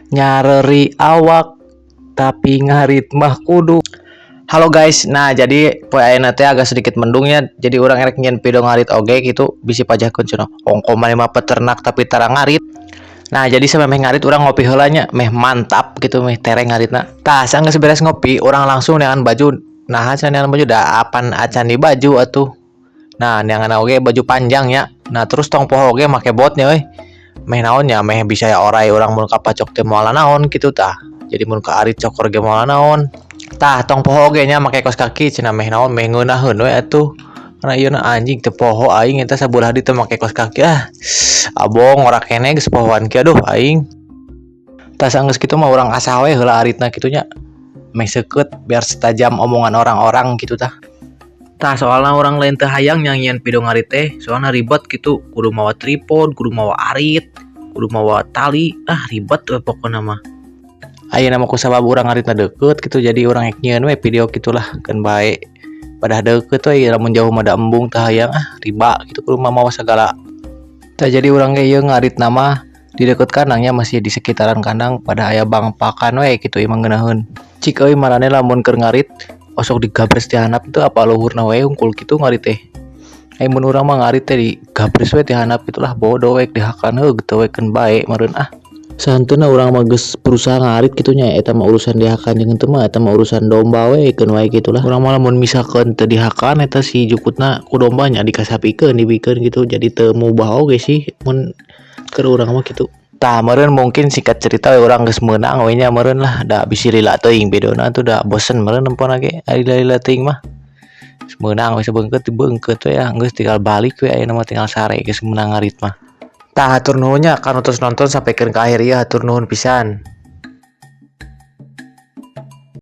Nyareri awak tapi ngarit mah kudu. Halo guys, nah jadi poe ayeuna teh agak sedikit mendung ya. Jadi urang erek nyieun video ngarit oge gitu, bisi pajahkeun cenah. Ongko maneh mah peternak tapi tara ngarit. Nah, jadi samemeh ngarit urang ngopi heula nya, meh mantap gitu, meh tereng ngaritna. Tah, sanggeus beres ngopi, urang langsung neangan baju. Nah, cenah neangan baju da apan acan di baju atuh. Nah, neangan oge baju panjang ya. Nah, terus tong poho oge make botnya euy. Meh naon nya, meh bisa ya orai urang mun kapacok teh moal naon gitu tah. Jadi mun kaarit cokor ge moal naon. Tah, tong poho oge nya make kaos kaki cenah, meh naon, meh ngeunaheun we atuh. Karena ieu na anjing teu poho aing eta sabelah dieu teu make kaos kaki ah. Abong ngora keneh geus pohoan kieu, aduh aing. Tah, sanggeus kitu mah urang asah we heula aritna kitu nya. Meh seukeut biar setajam omongan orang-orang gitu tah. Tah, soalna urang lain teu hayang nyieun video ngarit teh, soalna ribet gitu, kudu mawa tripod, kudu mawa arit, kudu mawa tali, ah ribet we pokona mah. Ayeuna mah kusabab urang ngaritna deukeut gitu, jadi urang rek nyieun we video gitulah, keun bae. Padah deukeut we, lamun jauh mah da embung, teu hayang ah, riba gitu kudu mamawa sagala. Tah, jadi urang ge ieu ngaritna mah di deukeut kandangnya, masih di sekitaran kandang pada aya bang pakan we gitu, ieu mah ngeunaheun. Cik euy, maraneh lamun keur ngarit osok digabres ti handap teu, apa luhurna we hungkul kitu ngarit teh? Ai mun urang mah ngarit teh digabres we ti handap gitulah, bodo we dihakan heuh teu we, keun bae meureun ah. Sahenteuna urang mah geus berusaha ngarit kitu nya, eta mah urusan dihakan jeung henteu mah eta mah urusan domba we, keun wae gitulah. Urang mah lamun misalkeun teu dihakan eta si jukutna ku domba nya dikasapikeun, dibikeun gitu, jadi teu mubah oge sih mun keur urang mah kitu. Tah, meureun mungkin singkat cerita we urang geus meunang we nya meureun lah, da bisi lila teuing videona tuh, da bosen meureun nempona ge ari lila teuing mah. Geus meunang we sabeungkeut dibeungkeut we ah, geus tinggal balik we ayeuna mah, tinggal sare geus meunang ngarit mah. Tah, hatur nuhun nya kanu tos nonton sampikeun ka akhir ieu, hatur nuhun pisan.